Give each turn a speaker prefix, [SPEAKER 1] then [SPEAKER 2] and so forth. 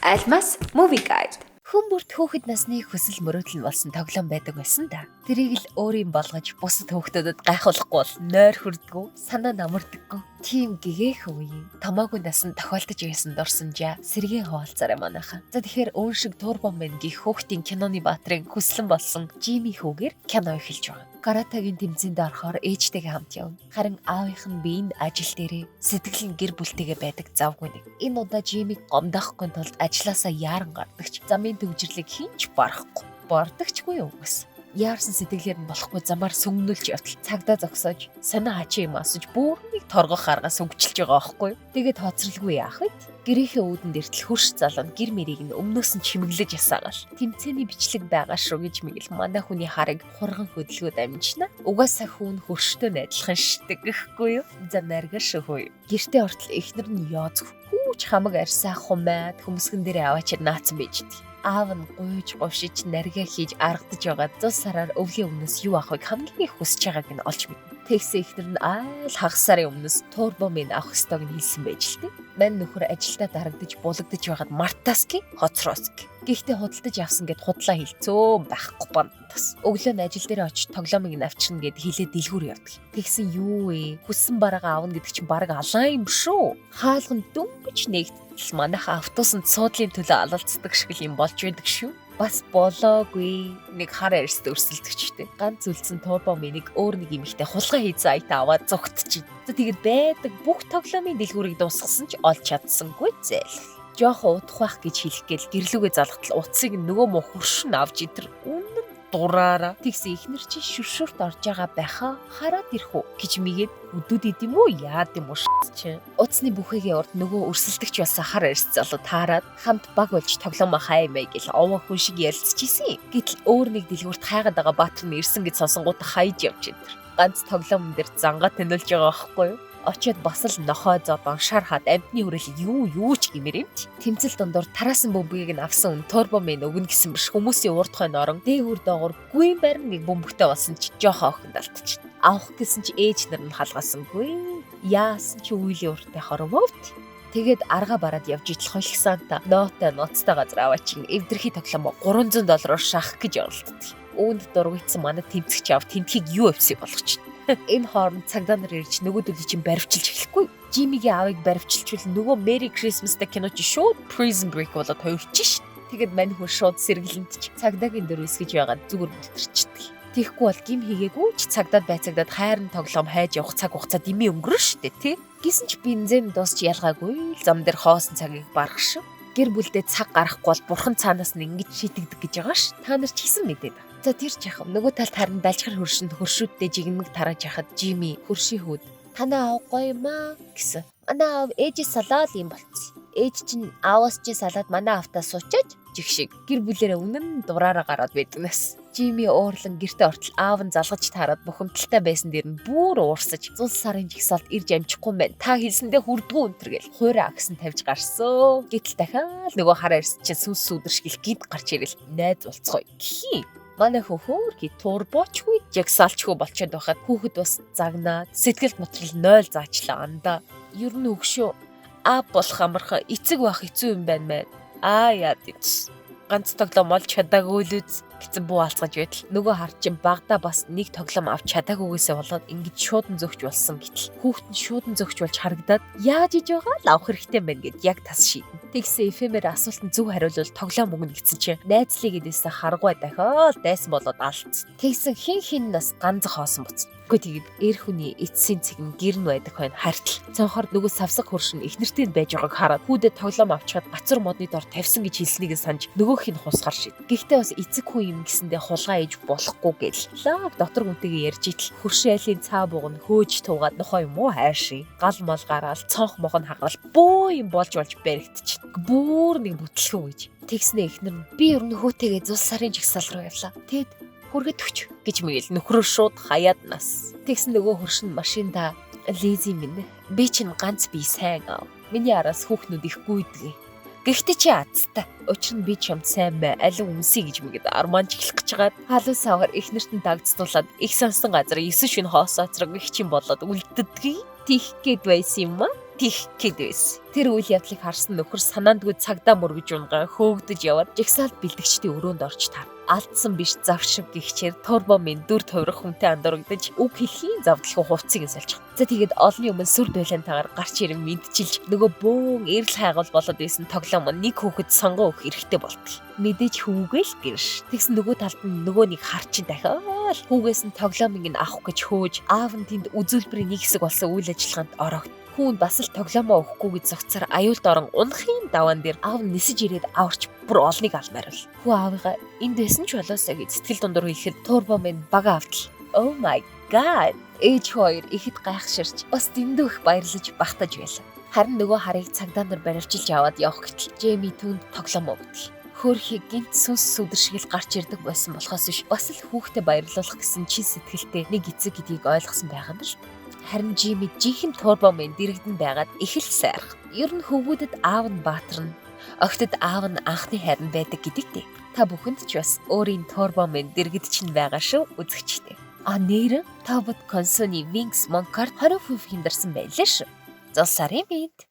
[SPEAKER 1] Алмас Movie Guide.
[SPEAKER 2] Хүн бүрт хүүхэд насны хүсэл мөрөөдөл нь болсон тоглоом байдаг байсан да. Тэрийг л өөрийн болгож бусад хүүхдүүдэд гайхуулахгүй бол нойр хүрдгүү, санаа намардаггүй. Тийм гэгээх үеийн томоогүй насанд тохиолдож байсан дурсамжаа сэргээн хуваалцаарай манайхан. За тэгэхээр өн шиг Турбо Мэн гих хүүхдийн киноны баатрын хүслэн болсон Жими хүүгээр кино эхэлж байгаа. Каратагийн тэмцээнд орохоор ээжтэйгээ хамт явна. Харин аавынх нь биеинд ажил дээрээ сэтгэл нь гэр бүлтэйгээ байдаг завгүй нэг. Энэ удаа Жимиг гомдоохгүй тулд ажлаасаа яаран гардагч замын төвжирлийг хинч барахгүй. Бардагчгүй угс. Яарсан сэтгэлээр нь болохгүй замаар сүнгнүүлж явтал цагдаа зогсоож санаа хачи юм асууж бүрнийг торгох аргаас үгжилж байгаа аахгүй. Тэгээд хоцролгүй яах вэ? Гэрийнхээ үүдэнд эртэл хөрш залуу нь гэр мэрийг нь өмнөөс нь чимэглэж ясаагаал. Тэмцээний бичлэг байгаа шүү гэж мэгэл манай хүний харыг хурган хөдөлгөөд амжина. Угаасаа хүүн хөрштэй нь адилхан штэг гэхгүй юу? За наргар шүү хөө. Гэртээ ортол эхнэр нь ёоцох хүүч хамаг арьсаа хумаад хөмсгөн дээрээ аваачаар наацсан байж идэг. Аав нь гуйж говшиж наргаа хийж аргадаж байгаа зул сараар өвлийн өмнөөс юу авахыг хамгийн их хүсэж байгааг нь олж мэднэ. Тэгсэн эхнэр нь айл хагас сарын өмнөөс турбо минь авах ёстойг нь хэлсэн байж л тээ. Мань нөхөр ажилдаа дарагдаж булагдаж байхад Мартаски хоцрооски. Гэхдээ худалдаж авсан гэд худлаа хэлцөө байхгүй бантас. Өглөө нь ажил дээр очиж тоглоомыг нь авчирна гэд хэлээ дэлгүүр явдаг. Тэгсэн юу вэ? Хүссэн бараагаа авна гэдэг чинь бараг алаан юм шүү. Хаалган дөнгөж нэгтэл манайха автобусанд суудлын төлөө алалцдаг шиг л юм болж байдаг шүү. Бас болоогүй нэг хар арьст өрсөлдөгчтэй. Ганц үлдсэн турбо минийг өөр нэг эмэгтэй хулгай хийсэн аятаа аваад зугтчих. За тэгээд байдаг бүх тоглоомын дэлгүүрийг дуусгасан ч олж чадсангүй зээл. Жохон удах байх гэж хэлэх гээл гэрлүүгээ залгатал утсыг нөгөө муу хөршин авч идэр үнэн дураараа. Тэгсэн ихнэр чи шүршүрт орж байгаа байхаа хараад ирэх үү гэж мэгээд өдөөд идэм үү яад юм уу чи. Утасны бүхэгийн урд нөгөө өрсөлдөгч болсон хар арьс залуу таарад хамт баг болж тоглоомоо хай мэй гэл овоо хүн шиг ярилцчихсэн. Гэтэл өөр нэг дэлгүүрт хайгаад байгаа баатар нь ирсэн гэж сонсонгууд хайж явж идэр. Ганц тоглоом дээр зангаа тэнэлж байгаа байхгүй юу? Очоод бас л нохой зодон шар хад амтны хүрээлэг юу юу ч гэмээр юм чи. Тэмцэл дундуур тараасан бөмбөгийг нь авсан үн турбо мэн өгнө гэсэн биш хүмүүсийн урд хойно орон дээгүүр доогуур гүйн барин нэг бөмбөгтэй болсон чи жоохоо охинд алдчих. Авах гэсэн чи ээж нар нь халгаасангүй. Яасан чи үеийн урттай хорвовт. Тэгээд арга бараад явж идэл холхисанта нотой ноцтой газар аваа чинь эвдэрхий тоглоомоо 300 доллараар шахах гэж оролддог. Үүнд дургуйтсан манай тэмцэгч ав тэмдхийг юу авсыг болгоч. Энэ хооронд цагдаа нар ирж нөгөөдөлийг чинь баривчилж эхлэхгүй. Жимигийн аавыг баривчилчвал нөгөө Merry Christmas-тай кино чи шууд Prison Break болоод хоёрч шин. Тэгээд мань хүн шууд сэргэлэнтч цагдаагийн дөр үсгэж байгаа зүгээр мөлтөрчдөг. Тэгэхгүй бол гим хийгээгүй ч цагдаад байцагдаад хайрын тоглоом хайж явах цаг хугацаа дэмий өнгөрөн штэ тий. Гисэн ч бензин дуусч ялгаагүй л зам дээр хоосон цагийг барах шүү. Гэр бүлдээ цаг гаргахгүй бол бурхан цаанаас нь ингэж шийтгдэг гэж байгаа ш. Та нар ч хийсэн мэдээд. За тэр ч яхав. Нөгөө талд харин далжгар хөршөнд хөршүүдтэй жигмэг тарааж яхад Жими хөршийн хүүд танаа аав гоё юм аа гэсэн. Манай аав ээжээс салаад юм болцсон. Ээж чинь ааваас чи салаад манай аавтаа суучаач жиг шиг гэр бүлээрээ үнэн дураараа гараад байдаг нас. Жими уурлан гэрте ортол аав нь залгаж таарад бухимдалтай байсан дэр нь бүр уурсаж зул сарын жигсаалд ирж амжихгүй юм байна. Та хэлсэндээ хүрдгүү өнтер гэл хуурай агсан тавьж гарсан. Гэтэл дахиад нөгөө хар арьс чинь сүнс сүдэр шиг л гинт гарч ирэл найз болцгоё гэх юм. Манай хөө хөөрхий турбочгүй жагсаалчгүй болчиход байхад хүүхэд бас загнаад сэтгэлд мотрол 0 заачлаа андаа. Ер нь өгшөө аа болох амархан эцэг байх хэцүү юм байна мэн. Аа яа гэвс. Ганц тоглоом олж чадаагүй л үз гэсэн буу алцгаж байтал нөгөө хар чин багада бас нэг тоглоом авч чадаагүйгээсээ болоод ингэж шуудан зөгч болсон гэтэл хүүхэд нь шуудан зөгч болж харагдаад яаж иж байгаа л авах хэрэгтэй байна гэд яг тас шийдэн. Тэгсэн эфемер асуултанд зөв хариулвал тоглоом өгнө гэсэн чинь найзлыг гэдээсээ харгуй дахиад дайсан болоод алдсан. Тэгсэн хин хин нас ганц хоосон буцна. Үгүй тэгээд эр хүний эцсийн цэг нь гэр нь байдаг хойно хартал. Цонхоор нөгөө савсаг хөршин эхнэртэй нь байж байгааг хараад хүүдээ тоглоом авчхад гацар модны дор тавьсан гэж хэлснийг нь санаж нөгөөх нь хусгаар шид. Гэхдээ бас эцэг хүн юм гэсэндээ хулгай ээж болохгүй гэл. Лав дотор хүнтэйгээ ярьж итэл хөршин айлын цаа буг нь хөөж туугаад нохоо юм уу хайшин. Гал мал гараал цонх мох нь хагаал бөө юм болж болж баригдчих. Бүр нэг бүтлэхүү гэж. Тэгснэ эхнэр нь би ер нь хөөтэйгээ зул сарын жагсаал руу явлаа. Тэгэд хүргээд өгч гэж мэгэл нөхрөө шууд хаяад нас. Тэгсэн нөгөө хөршин машинда Лизи минь би чинь ганц бие сайн аав. Миний араас хүүхнүүд их гүйдэг. Гэхдээ чи азтай. Учир нь би чамд сайн бай. Алин өмсөе гэж мэгэд арманч эхлэх гэж хагаад халуун савар эхнэрт нь дагдцуулаад их сонсон газар 9 шин хоос оцрог их чин болоод үлддэгий. Тих гээд байсан юм аа. Тих гээд байсан. Тэр үйл явдлыг харсан нөхөр санаандгүй цагдаа мөргөж унгаа хөөгдөж яваад жагсаалт бэлтгэгчдийн өрөөнд орж таар. Алдсан биш завшив гихчээр Турбо минь дүр тойрох хүнтэй андуурагдаж үг хэлхийн завдлах хувцсыг нь сольчих. За тэгээд олонний өмнө сүр дуйлантайгаар гарч ирэн мэдчилж нөгөө бөөн эрэл хайгуул болоод байсан тоглоом нэг хүүхэд сонгон өгөх эрхтэй болтол. Мэдээж хүүгээл л гэрш. Тэгсэн нөгөө талд нь нөгөө нэг харчин дахиад хүүгээс нь тоглоомыг нь авах гэж хөөж аав нь тэнд үзүүлбэрийн нэг хэсэг болсон үйл ажиллагаанд ороогд. Хүүн бас л тоглоомоо өгөхгүй гэж зогцоор аюулд орон унахын даваан дээр аав нь нисэж ирээд аварч бүр олныг алмаар бол. Хүү аавыгаа энд байсан ч болоосаа гэж сэтгэл дундуур хэлэхэд Турбо минь бага автал. Oh my god. Ээж хүү хоёр ихэд гайхширч бас дэндүү их баярлаж багтаж байлаа. Харин нөгөө харыг цагдаа нар баривчилж аваад явах гэтэл Жеми түүнд тоглоом өгдөл. Хөөрхий гинт сүнс сүдэр шиг л гарч ирдэг байсан болохоос биш бас л хүүхдээ баярлуулах гэсэн чин сэтгэлтэй нэг эцэг гэдгийг ойлгосон байгаа юм л. Харин Жими жинхэнэ Турбо минь дэрэгдэн байгаад их л сайрах. Ер нь хөвгүүдэд аав нь баатар нь, охидод аав нь анхны хайр нь байдаг гэдэг дээ. Та бүхэнд ч бас өөрийн Турбо минь дэргэд чинь байгаа шүү үзэгчтэй. А нэр та бүд консоны Wings Monk-аар 20% хямдарсан байлаа шүү. Зул сарын мэд.